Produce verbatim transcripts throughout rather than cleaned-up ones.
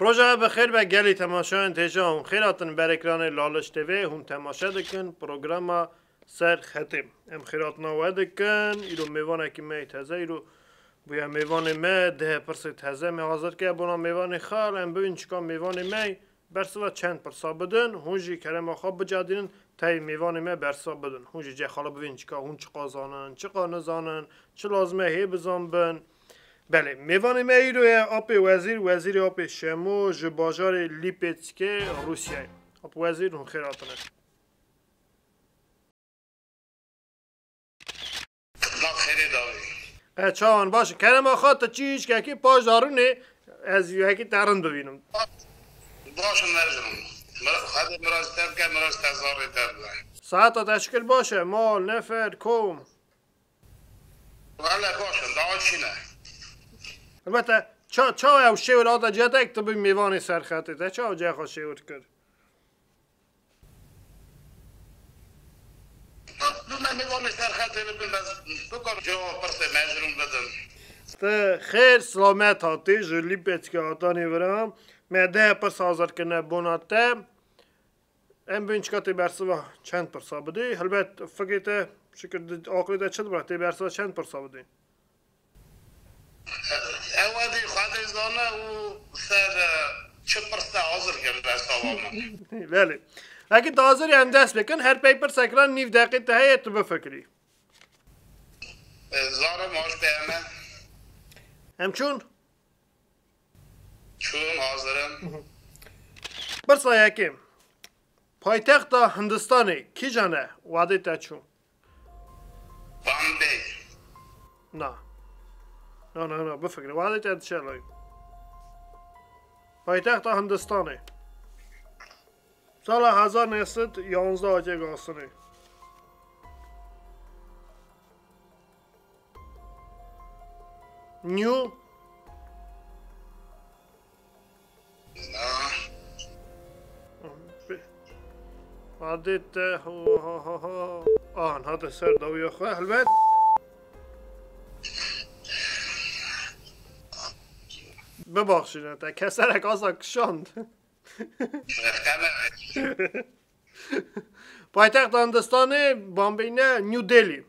Roja bi xêr be gelî temaşeyan têja hûn xêr hatin ber ekranê Laliş T V hûn temaşe dikin programa Ser Xetê. Em xêratina we dikin. Îro mêvanekî me yê teze, îro bûye mêvanê me, deh pirsê teze me hazir kir bona mêvanê xwe. Em bibîn çika mêvanê me bersiva çend pirsa bidin. Hûn jî kerema xwe bicadînin, tey mêvanê me bersiva bidin. Hûn jî cê xwe li bibîn çika hûn çiqa zanin, çiqa nizanin, çi lazim e hê bizan bin. Belê, mêvanê me îro ye apê wezîr, wezîrê apê Şemo ji bajarê Lîpetskê Rûsyayê. Ap wezîr, hûn xêr hatine. Xidmat xêrê dawî. E, çawan baş in. Kerema xwe tu çi hişkekî paş darûnê ez yekî te rind bibînim. Baş in, mejrim. Mir-, Xwedê miraj te bike, miraj te zarê te bibe. Saeta te şikir baş e, mal, nefer, kom. Wele baş in, dawa çi ne? Elbette, ça-, çawa ew şêwir hate cihetek tu bî mêvanê Ser Xetê, te çawa cihê xwe şêwir kir? Bi me mêvanê Ser Xetê bibin, ez bikar cewab pirsê mejrûm bidim. Te xêr, silamet hatî, ji Lîpetskê hatanî vira. Me deh pirs hazir kirine bona te. Em bibîn çika tê bersiva çend pirsa bidî. Helbet fikê te, şikir di aqilê te çi dibira, tê bersiva çend pirsa bidî? Ew edî Xwedê zane û ser, e, çi pirs te hazir kir bersiva min. Belê. Hekî tu hazir î em dest pê kin, her pey pirsek re nîv deqê te heye tu bifikirî. E, zanim, baş pê em e. Em çûn? Çûn, hazir im. Pirsa yekê. Paytexta Hindistanê kîjan e? Wadê te çû? Bombay. Na. Na, na, na, bifikire. Wadê te diçe lay. Paytexta Hindistanê. Sala hezar neh sed yanzdeh hatiye gasinê. New. Na. Adê te ho, ho, ho, ho. An, hate ser dawiya xwe, helbet. Bibaxşîne te, keserek asa kişand. Paytexta Hindistanê, Bombay ne, New Delhi.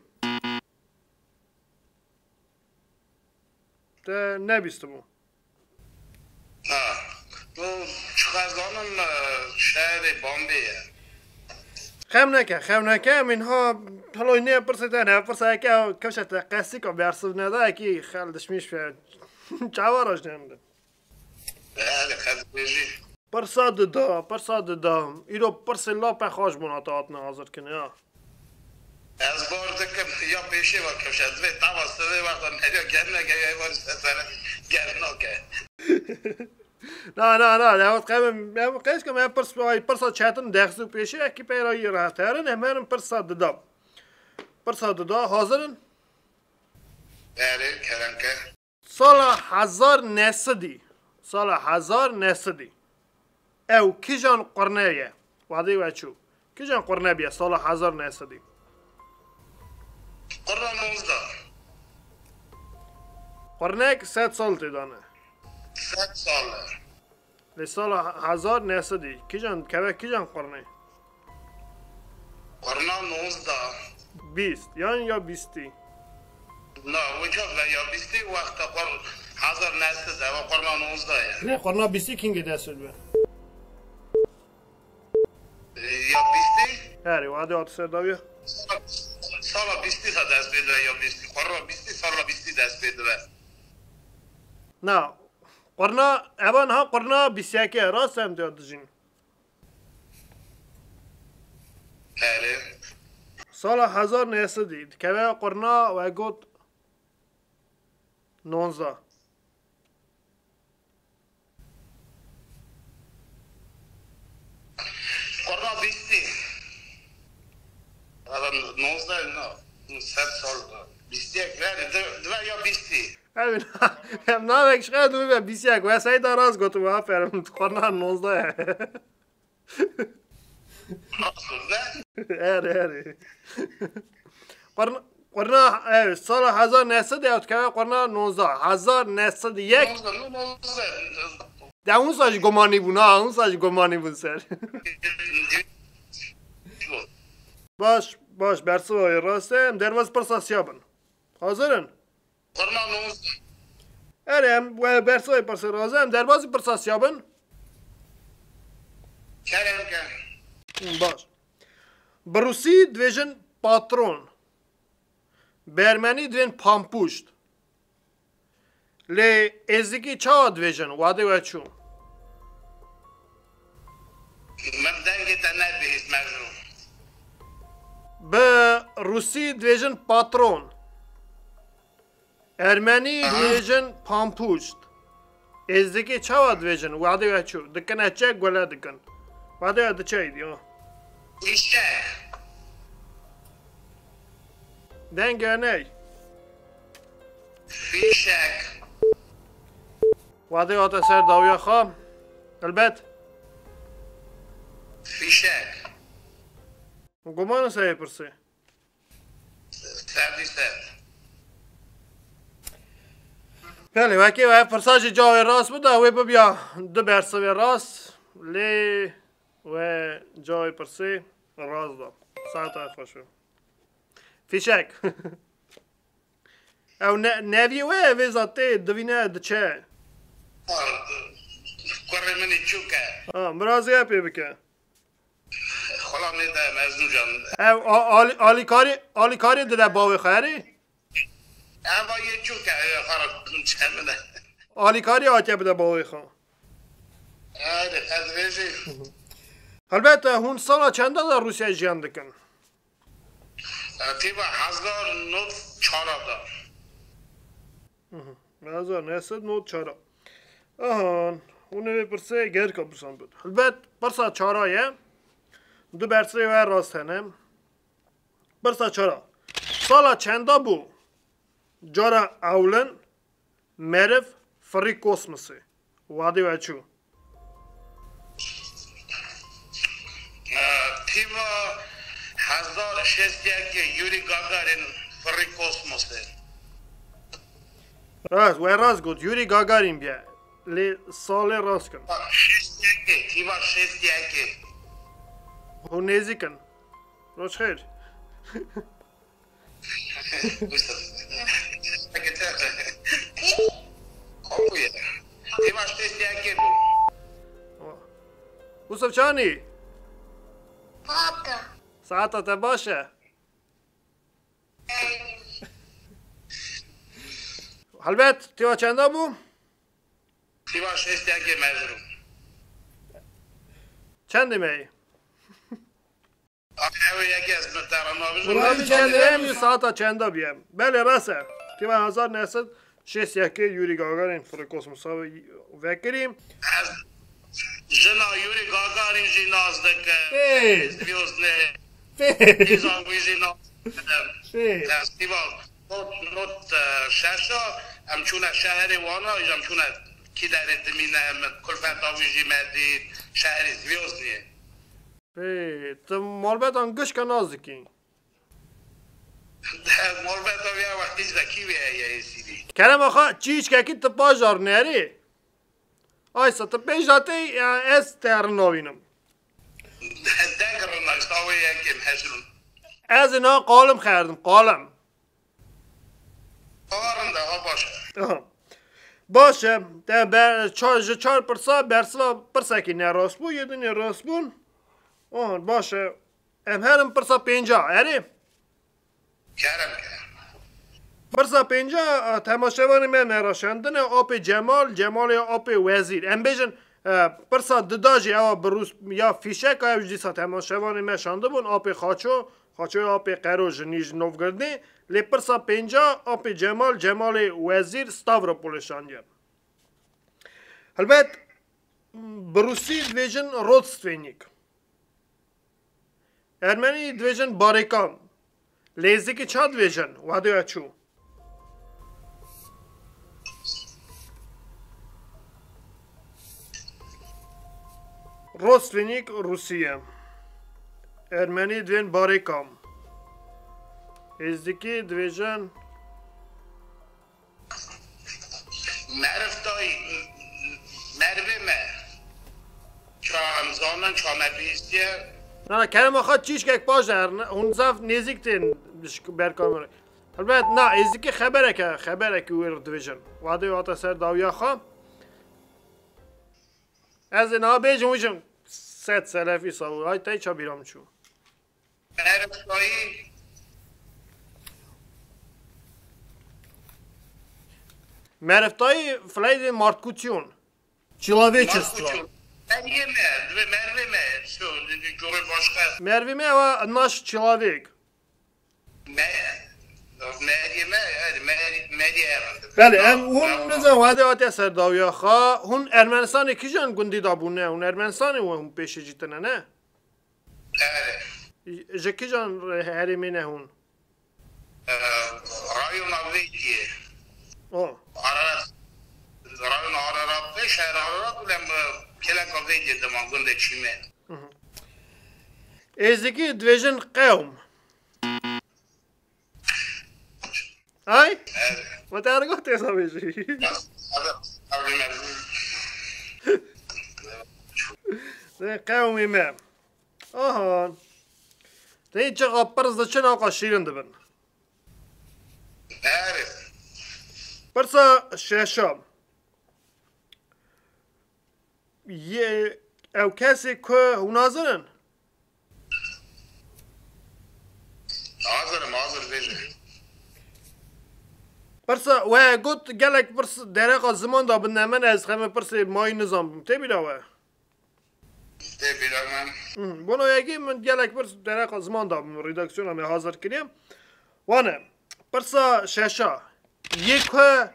Te nebîstibû. Ha. Tu çiqas zanim, e, şehirê Bombay ye. Xem neke, xem neke, em ên ha, helo nê pirsê te ne, pirsa yeke kewşe te qesîka bersiv neda, ekî xel dişmîş be. Çawa rojnende? Belê, qedbêjî. Pirsa dida, pirsa dida. Îro pirsê lape xwe ji bona te hatine hazir kirin, ya. Ez bar dikim, ya pêşê ve kewşe, divê tava sivê wexta meriya germ neke, ya êvarî sesere germ nake. Na, na, na, ya wexta em, em qeş kim, em pirs, ay, pirsa çetin dexsî û pêşê, ekî peyra yî rehet herin, em herin pirsa dida. Pirsa dida, hazir in? Belê, kerem ke. Sala hezar neh sedî, sala hezar neh sedî. Ew kijan qurne ye? Wadê we çû. Kijan qurne bîye sala hezar neh sedî? Qurna nozdeh. Qurnek sed sal tê de ne. Sed sal e. Lê sala hezar neh sedî, kijan, keve kijan qurnê? Qurna nozdeh. Bîst, yan ya bîstî? Na, wika ve ya bîstî, wexta qur-, hezar neh sed, eva qurna nozdeh ye. Lê qurna bîstî kingê dest pê dibe? Ya bîstî? Herê, wadê hat ser dawiya. Sala bîstî de dest pê dibe ya bîstî. Qurna bîstî, sala bîstî dest pê dibe. Na, qurna, eva niha qurna bîst yekê, rast em tê dijîn. Erê. Sala hezar neh sedî, dikeve qurna we got nonzdeh. Qurna bîstî. Adam nonzdeh na. Sed sal da. Bîstiyek, yani, di-, dibe ya bîstî. Ev, em navek şikayet bibe bîstiyek. We seyda rast gotu, we aferin. Qurna nonzdeh. Rast got, ne? Erê, erê. Qurna, Qurna, ew, sala hezar neh sed ya dikeve qurna nozda. Hezar neh sed yek. Nozda, nozda. De hûn sa ji gumanî bûn, ha, hûn sa ji gumanî bûn ser. Baş, baş, bersiva wê rast e. Em derbas pirsa siya bin. Hazir in? Qurna nozda. Erê, em we bersiva wê pirsê razî, em derbasî pirsa siya bin. Kerem ke. Baş. Bi rûsî dibêjin patron. Bi ermenî divên pampuşt. Lê êzikî çawa dibêjin? Wadê we çû. Min dengê te nebihîst, Mecnûn. Bi rûsî dibêjin patron. Ermenî Aha. dibêjin pampuşt. Êzikî çawa dibêjin? Wadê we çû. Dikine çek, gule dikin. Wadê we diçe îdî, ha. Fîşek. Dengê we ney. Fîşek. Wadê we hate ser dawiya xwe. Elbet. Fîşek. Guman e serê pirsê. Serdî ser. Belê, wekî we pirsa jî cawê rast bida, wê bibiya du bersivê rast. Lê we cawê pirsê rast da. Saeta xweş be. Fîşek. Ew ne, neviyê we vêza tê, divîne diçe. Kurê min î çûk e. Ha, mirazê pê bike. Xwela nêde Mecnû can. Ev a-, alî-, alîkarî, alîkarî dide bavê xwe, erê? Eva yê çûk e, xwe çemine. Alîkarî hatiye bide bavê xwe. Erê, ez vêjî. Helbet, hûn sala çenda de Rûsya jiyan dikin? Tîba hezar nod çara de. Mhm. Hezar neh sed nod çara. Aha, hûn ê vê pirsê gerika pirsan bid. Helbet, pirsa çara ye. Du bersê we rast hene. Pirsa çara. Sala çenda bû? Cara ewlin meriv firî kosmosê. Wadê we çû. Tîma hezar şêst yekê Yuri Gagarin firî kosmosê. Rast, we rast got. Yuri Gagarin bîye. Lê salê rast kin. Şêst yekê, tîma şêst yekê. Hûn nêzîk in. Roj xêr. Wisa. Eke te. Komû ye. Tîma şêst yekê bû. Yusuf Çanî. Papa. Saeta te baş e. Helbet, tîma çenda bû? Tîma şêst yekê Mecnûn. Çendê me ye? Ew ê yekê ez min te re nabijim. Wela bi çendê em ê saeta çenda bîye. Belê, rast e. Tîma hezar neh sed şêst yekê Yuri Gagarin firî kosmosa vekirî. Ez jina Yuri Gagarin jî nas dikim. Ê. Ziviyozne. Ê. Hêza wî jî nas dikim. Ê. Ez tîma not, not, e, şeşa em çûne şeherê Wana, îja em çûne kî derê dimîne, min kulfeta wî jî me dît, şeherê Ziviyozne. Ê, tu malbetan gişka nas dikî. Malbeta vê wextî ji kî wê heye êsîrî? Kerema xwe çîçkekî tu pajar nerê. Aysa tu pêş de tê, ya ez te rin navînim. Deng rin naysta wê yekê Mecnûn. Ez ê niha qalim xerdim, qalim. Ava rin de, ha baş e. Aha. Baş e. Te be-, ça-, ji çar pirsa bersiva pirsekî ne rast bû, yê din ê rast bûn. Aha, baş e. Em herin pirsa pênca, erê? Kerem ke. Pirsa pênca, e, temaşevanê me me re şandine, Apê Cemal, Cemalê Apê Wezîr. Em bêjin, e, pirsa dida jî ewa bi rûs ya fîşeka ew jî dîsa temaşevanê me şandibûn, Apê Xaço, Xaçoyê Apê Qero ji Nîjnovgordê, lê pirsa pênca Apê Cemal, Cemalê Wezîr Stavropolê şandiye. Helbet, bi rûsî dibêjin Rodstvenik. Ermenî dibêjin Barekan. Lêzikî ça dibêjin? Wadê we çû. Rostvenîk Rûsî ye. Ermenî divên Barekan. Êzdikî dibêjin. Meriv dayî, merivê me. Ça em zanin, ça me bihîstiye. Na, na, kerema xwe çîşkek paş de herne. Hûn zaf nêzîk tên ji ber kamerê. Helbet, na, êzdikî xeberek e, xeberek wê re dibêjin. Wadê hate ser dawiya xwe. Ez ê niha bêjim, wî jin sed selefî sawir. Hay tey ça bîra min çû. Meriv dayî. Meriv dayî, Fleydê Martkûtyon. Çilavê çi stra? Martkûtyon. Meriyê me, divê merivê me, şu, curê başka. Merivê me ewa naş çilavêk. Me, meriyê me, yani meri-, meriyê ev. Belê, em hûn nizan wadê hatiye ser dawiya xwe, hûn Ermenistanê kijan gundî da bûne? Hûn Ermenistanê we hûn pêşê jî tine, ne? Erê. Ji kijan herêmê ne hûn? Ee, rayona Vêdiyê. O. Ararat. Rayona Ararat ve şehir Ararat, ulan bu keleka Vêdiyê diman gundê Çîmê. Hı hı. Êzdikî dibêjin qewm. Ay? Erê. We te ergo têsa bêjî. Dê qewmê me. Aha. Dê çiqa pirs diçin, awqa şîrin dibin. Erê. Pirsa şeşa. Yê, ew kesê ku hûn hazir in? Hazir im, hazir bêje. Pirsa, we got gelek pirs dereqa ziman da bidine min, ez xeme pirsê mayî nizanbim. Tê bîra we? Tê bîra min. Hı, bona yekê min gelek pirs dereqa ziman da min, redaksiyona me hazir kiriye. Wane, pirsa şeşa. Yê ku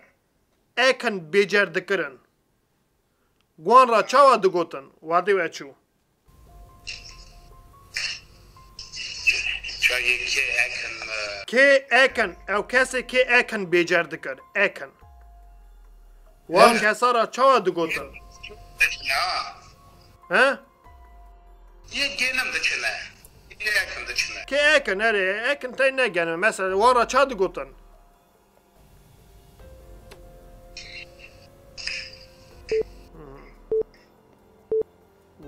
ekin bêcer dikirin. Wan ra çawa digotin? Wadê we çû. Çayê kê ekin, e, Kê ekin? Ew kesê kê ekin bêcer dikir. Ekin. Wan kesa ra çawa digotin? Diçine. He? Yê gênim diçine. Yê ekin diçine. Kê ekin, erê, ekin tey negenim. Mesela, wan ra ça digotin?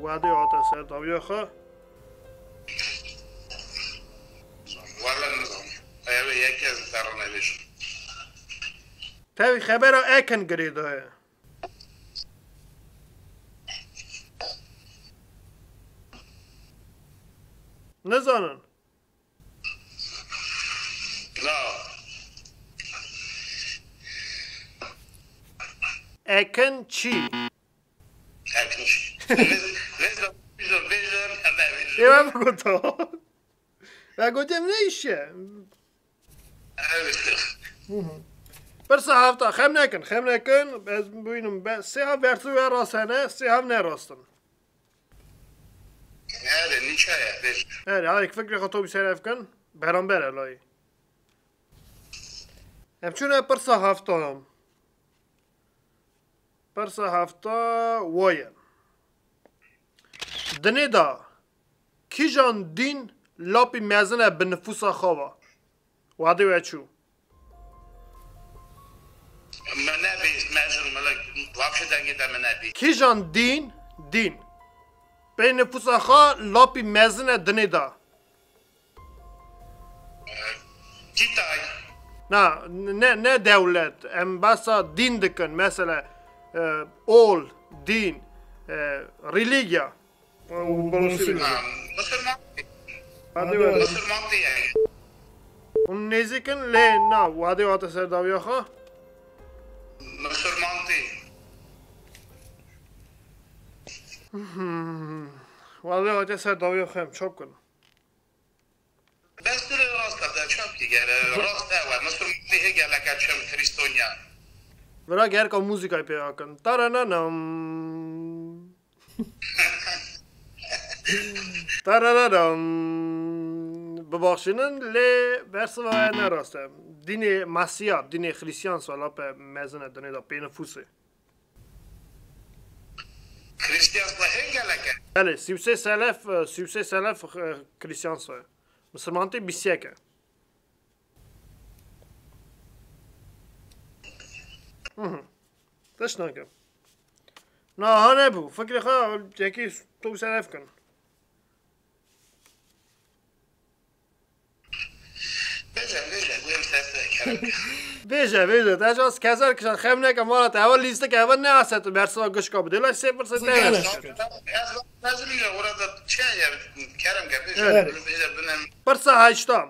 Wadê hate ser dawiya xwe. Wele nizam. Ev ê yekê ez zerre nebêjim. Tevî xebera ekin girêdaye. Nizanin. Bravo. Ekin çî? Ekin çî? Vêz, vêz de bêjin, bêjin, em ê bêjin. Ê, we bigota. Ve gotem ne iş e? Evet. Pirsa hefta, xem nekin, xem nekin. Ez bînim, be, sê hev bersiv ve rast hene, sê hev ne rast in. Erê, nîçe ye, bêje. Erê, hayek fikrê xwe to bi ser ev kin, beramber e layî. Em çûne pirsa hefta. Pirsa hefta wa ye. Dinê de kîjan dîn lapî mezin e bi nifûsa xwe ve? Wadê we çû. Me nebîst, mezin, me le, vapşe dengê de me nebîst. Kîjan dîn, dîn, pê nifûsa xwe lapî mezin e dinê de? Kîtay. Na, ne, ne dewlet. Em behsa dîn dikin. Mesela, e, ol, dîn, e, religya. Û Belosî. Ha, Misirman. Hadi be. Misirman tê yani. Hûn nêzîk in lê na, wadê hate ser dawiya xwe. Misirman tê. Wadê hate ser dawiya xwe em çap kin. Bes tu rê rast e, de çap ki gere, rast e we. Misirman tê hê geleke çim Krîstonya. Vira gerka muzîkayê pê akin. Tarananam. Tarararam. Bibaxşînin, lê bersiva we ne rast e. Dînê Mesiya, dînê Xrîstiyan sala pe mezin e dinê de pê nifûsê. Xrîstiyan sala hê gelek e. Belê, sî û sê selef, e, sî û sê selef, e, Xrîstiyan sala. Misilmantî bîst yek e. Hı hı. Tişt nakim. Na, ha nebû. Fikrê xwe yekî tu ser ev kin. Bêje, bêje, bêje, kerem. Bêje, bêje. Te şans keser kişan xem neke mala te. Ewa lîstik, ewa ne aset bersiva gişka bide. Laş sê pirse te. Kerem. Ez lazım ya, orada şey ya, kerem ke, bêje, Evet. Bêje, binem. Pirsa heşta.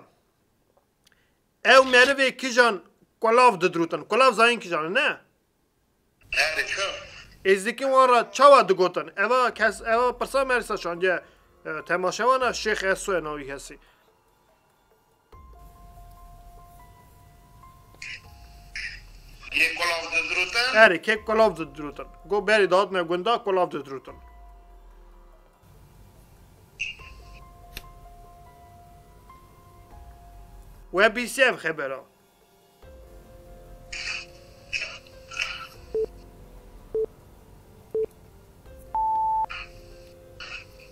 Ew merivê kijan kulav didirûtin. Kulav zayîn kijan e, ne? Erê, çi? Êzdîkî wan re çawa digotin? Eva kes, eva pirsa me rîsa şandiye, e, temaşewana Şêx Eso ye navî kesî. Yê kulav didirûtin? Erê, kê kulav didirûtin. Go berî dihatine gunda kulav didirûtin. We bîsiye ev xebera.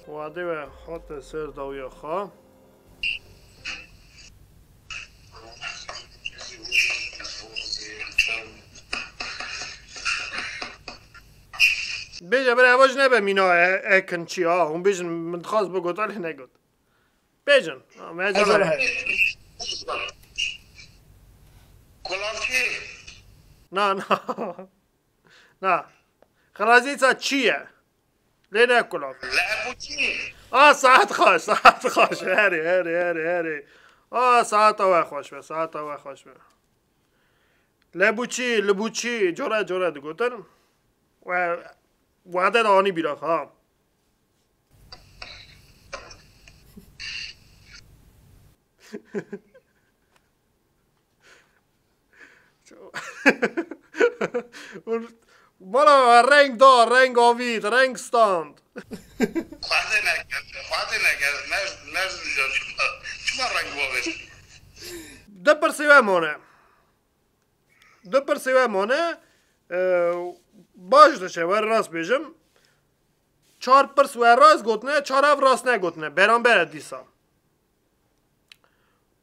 Wadê we hate ser dawiya xwe. Bêje bir eva jî nebe mîna e, ekin çi ha. Hûn bêjin min dixwaz bigot, alê negot. Bêjin. Ha, me Ezel cevap. He. Kulavçî. Na, na. Na. Xilazî ça çi ye? Lê ne kulav. Lebûçî. A, saet xweş, saet xweş. Herê, herê, herê, herê. A, saeta we xweş be, saeta we xweş be. Lebûçî, libûçî, cora cora digotin. We, wade de anî bîra xwe, ha. Bala reng da, reng avît, reng stand. Xwedê neke, xwedê neke, ne, ne, çima reng bavêj? Du pirsê we mane. Du pirsê we mane, e, baş diçe, we rast bêjim. Çar pirs we rast gotine, çar ev rast negotine. Beramber e dîsa.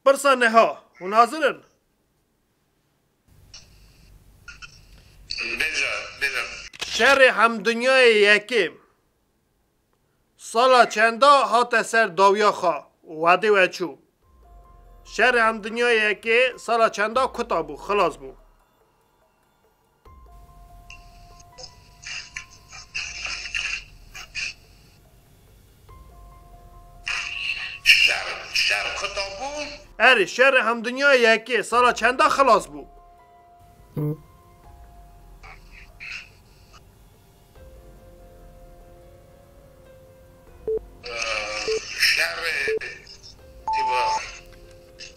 Pirsa neha. Hûn hazir in? Bêje, bêje. Şerê hemdinyayê yekê sala çenda hate ser dawiya xwe, wadê we çû? Şerê hemdinyayê yekê sala çenda kuta bû, xilas bû? Şer, şer kuta bû? Erê, şerê hemdinya yekê sala çenda xilas bû? Hı. Ee, şerê, tiba,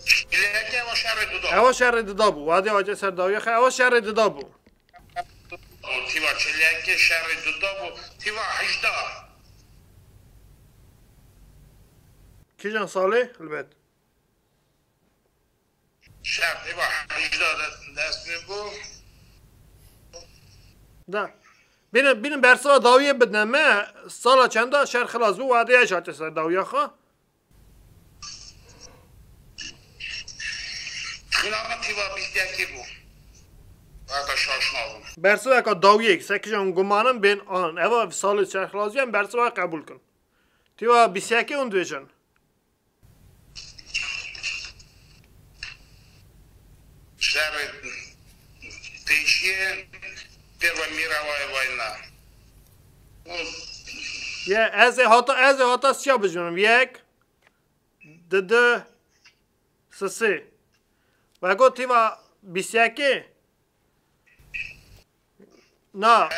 çilekê ewa şerê duda. Ewa şerê duda bû. Wadê ace ser dawiya xe, ewa şerê duda bû. Û tîva çilekê şerê duda bû, tîva hejda. Kîjan salê, helbet? Şer tîva hejda dest, dest pê bû. Da. Bînin, bînin bersiva dawiyê bidine me, sala çenda şer xilas bû, wadê eş hate ser dawiya xwe. Xilama tîva bîst yekê bû. Heta şaş nabû. Bersiveka dawiyek, se kijan gumanin bên an. Eva salê şer xilas bû, em bersiva qebûl kin. Tîva bîst yekê hûn dibêjin. Şerê pêşiyê tê ve mîra vay vay na. Ye, ez ê hata, ez ê hata siya bijinim. Yek, di, di, sisê. We got tîva bîst yekê? Na,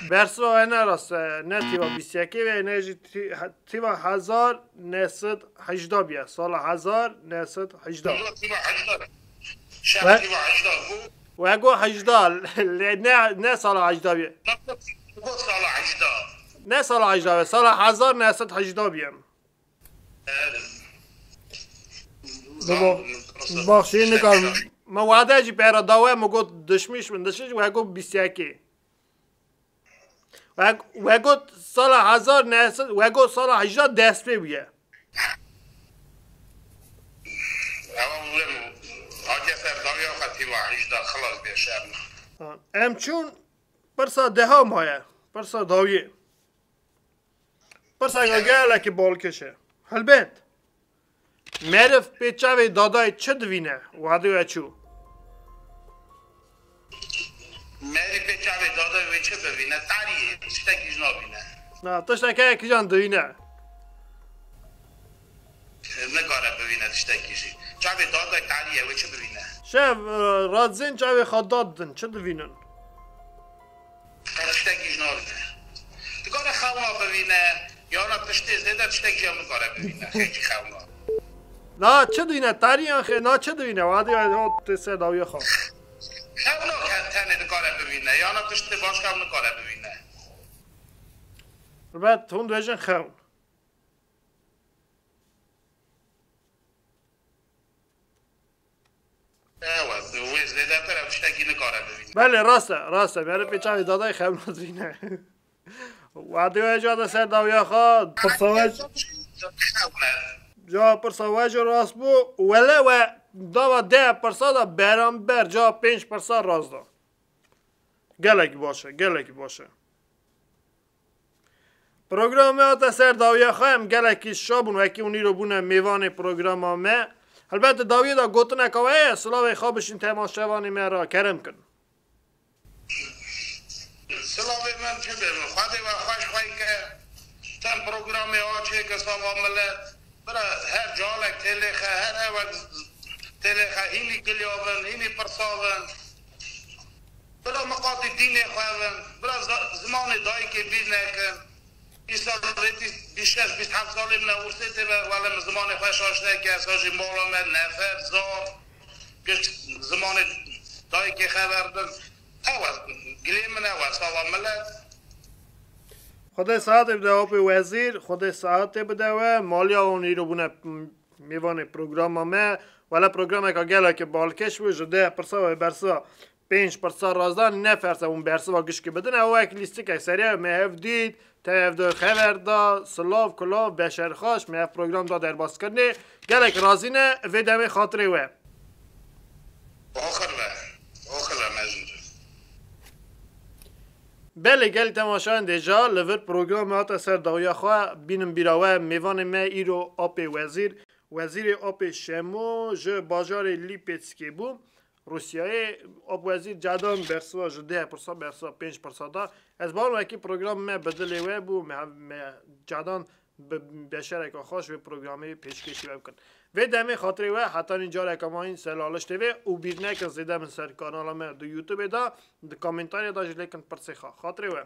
bersiva we ne rast e, ne tîva bîst yekê ve, ne jî tî-, he-, tîva hezar neh sed hejda bûye, sala hezar neh sed hejda. Tîva hejda. Şer We-, tîva hejda bû. We got hejda, lê ne, ne sala hejda bûye. Got sala hejda. Ne sala hejda bûye, sala hezar neh sed hejda bûye. Baba, baxşî nikar. Me wade jî pera dawe, me got dişmiş min, dişmiş, we got bîst yekê. We, we got sala hezar neh sed, we got sala hejda dest pê bûye. Ama bu hake ser dawiya xwe tîva hejda xilas bê şer. Em çûn pirsa deha maye. Pirsa dawiyê. Pirseka gelekî balkêş e. Helbet. Meriv pê çavê dadayê çi divîne? Wadê we çû. Meriv pê çavê dadayê wê çi bivîne? Tarî ye, tiştekî ji nabîne. Na, tiştek heye kîjan divîne. Nikare bivîne tiştekî jî. Çavê dadayê tarî ye, wê çi bivîne? Şev, e, radzên çavê xwe dad din, çi divînin? Tiştekî ji nabîne. Dikare xewna bivîne, yana tiştê zêde tiştekî jî ew nikare bivîne. Xêcî xewna. Na çi divîne? Tarî yan xê, na çi divîne? Wadî hot tê ser dawiya xwe. Xewna ke-, tenê dikare bivîne, yana tiştê başka ew nikare bivîne. Helbet hûn dibêjin xewn. Ewa, wê zêdetir ev tiştekî nikare bivîne. Belê, rast e, rast e. Meriv pê çavê dadayê xewn nadivîne. Wadê we jî hate ser dawiya xwe. Pirsa we jî, ja, pirsa we jî rast bû. Wele we dava deh pirsa da beramber ca pênc pirsa rast da. Gelekî baş e, gelekî baş e. Programa me hate ser dawiya xwe, em gelekî şa bûn, wekî hûn îro bûne mêvanê programa me. Helbet di dawiyê de gotineka we heye, silavê xwe bişîn temaşevanê me re, kerem kin. Silavê min çi bê min, Xwedê we xweş xwey ke, tem programê a çêke sava milet, bira her calek têlêxe, her ewek têlêxe, hînî gilya bin, hînî pirsa bin. Bila miqatî dînê xwe bin, bila za-, zimanê dayikê bîr nekin. Îsal rêtî bîst şeş bîst heft salê min e, Ûrsê tê be, wele min zimanê xwe şaş neke, sa jî mala me nefer, zar, giş zimanê dayikê xeber bin. Ew e, gilê min ew e, sava milet. Xwedê saetê bide apê wezîr, Xwedê saetê bide we, maliya wan îro bûne, m-, mêvanê programa me. Wele programeka gelekî balkêş bû, ji deh pirsa ve bersa pênc pirsa razdan ne ferse hûn bersiva gişkî bidin. Ew wek lîstikek seriya me hev dît, te hev de xever da, silav, kulav, beşerxaş, me hev program da derbaskirinê. Gelek razî ne, vê demê xatirê we. Axir ve, axir ve mejin. Belê gel temaşan deja li vir programê hate ser dawiya xwe bînin bîra we mêvanê me îro apê wezîr, wezîrê apê Şemo ji bajarê Lîpetskê bû. Rûsyayê ap wezîr cadan bersiva ji deh pirsa bersiva pênc pirsa da. Ez bawer wekî program me bi dilê we bû, me, me cadan bi beşereka xweş vê programê pêşkêşî we bikin. Vê demê xatirê we hetanî careka mayîn ser Laliş T V û bîr nekin zêde bin ser kanala me di YouTube de, di komentarê de jî lêkin pirsê xwe. Xatirê we.